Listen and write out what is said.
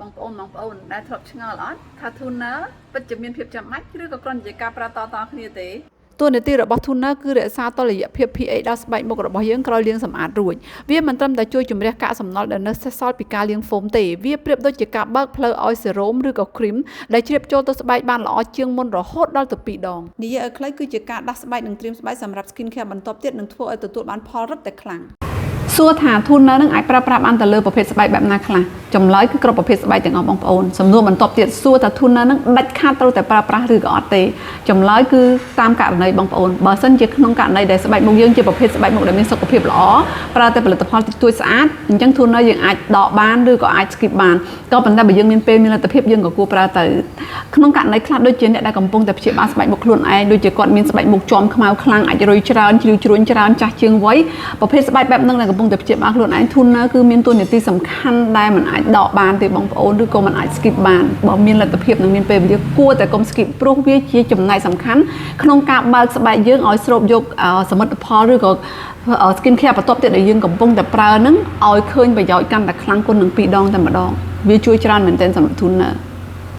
បងប្អូនបងប្អូនដែលធ្លាប់ឆ្ងល់អត់ថា toner ពិតជាមានភាពចាំបាច់ឬក៏គ្រាន់តែជាការប្រើតៗគ្នាទេតួនាទីរបស់ toner គឺរក្សាតុល្យភាព pH ដល់ស្បែកមុខរបស់យើងក្រោយលាងសម្អាតរួចវាមិនត្រឹមតែជួយជម្រះកាកសំណល់ដែលនៅសេសសល់ពីការលាងហ្វូមទេវាប្រៀបដូចជាការបើកផ្លូវឲ្យសេរ៉ូមឬក៏គ្រីមដែលជ្រាបចូលទៅស្បែកបានល្អជាងមុនរហូតដល់ទៅ2ដងនិយាយឲ្យខ្លីគឺជាការដាស់ស្បែកនិងត្រៀមស្បែកសម្រាប់ skin care បន្ទាប់ទៀតនឹងធ្វើឲ្យទទួលបានផលរឹតតែខ្លាំងសួរថា toner នឹងអាចប្រើប្រាស់បានទៅលើប្រភេទស្បែកបែបណាខ្លះចម្លើយគឺគ្រប់ប្រភេទស្បែកទាំងអស់បងប្អូនសំណួរបន្ទាប់ទៀតសួរថា toner នឹងដាច់ខាតត្រូវតែប្រើប្រាស់ឬក៏អត់ទេចម្លើយគឺតាមករណីបងប្អូនបើសិនជាក្នុងករណីដែលស្បែកមុខយើងជាប្រភេទស្បែកមុខដែលមានសុខភាពល្អប្រើតែផលិតផលតិចតួចស្អាតអញ្ចឹង toner យើងអាចដកបានឬក៏អាច skip បានក៏ប៉ុន្តែបើយើងមានពេលមានលទ្ធភាពយើងក៏គួរប្រើទៅក្នុងករណីខ្លះដូចជាអ្នកដែលកំពុងតែព្យាបាលស្បែកមុខខ្លួនឯងដូចជាគាត់មានស្បែកមុខជាំខ្មៅខ្លាំងអាចរុយច្រើនជ្រីវជ្រួញច្រើនចាស់ជាងវ័យប្រភេទស្បែកបែបហ្នឹងដែលកំពុងតែព្យាបាលខ្លួនឯង toner គឺមានតួនាទីសំខាន់ដែលមិនអាចដកបានទេបងប្អូនឬក៏មិនអាច skip បានបើមានលទ្ធភាពនិងមានពេលវេលាគួរតែកុំ skip ព្រោះវាជាចំណែកសំខាន់ក្នុងការបើកស្បែកយើងឲ្យស្រូបយកសមិទ្ធផលឬក៏ skin care បន្ទាប់ទៀតដែលយើងកំពុងតែប្រើហ្នឹងឲ្យឃើញប្រយោជន៍កាន់តែខ្លាំងគុណនឹង2ដងតែម្ដងវាជួយច្រើនមែនទែនសម្រាប់ toner។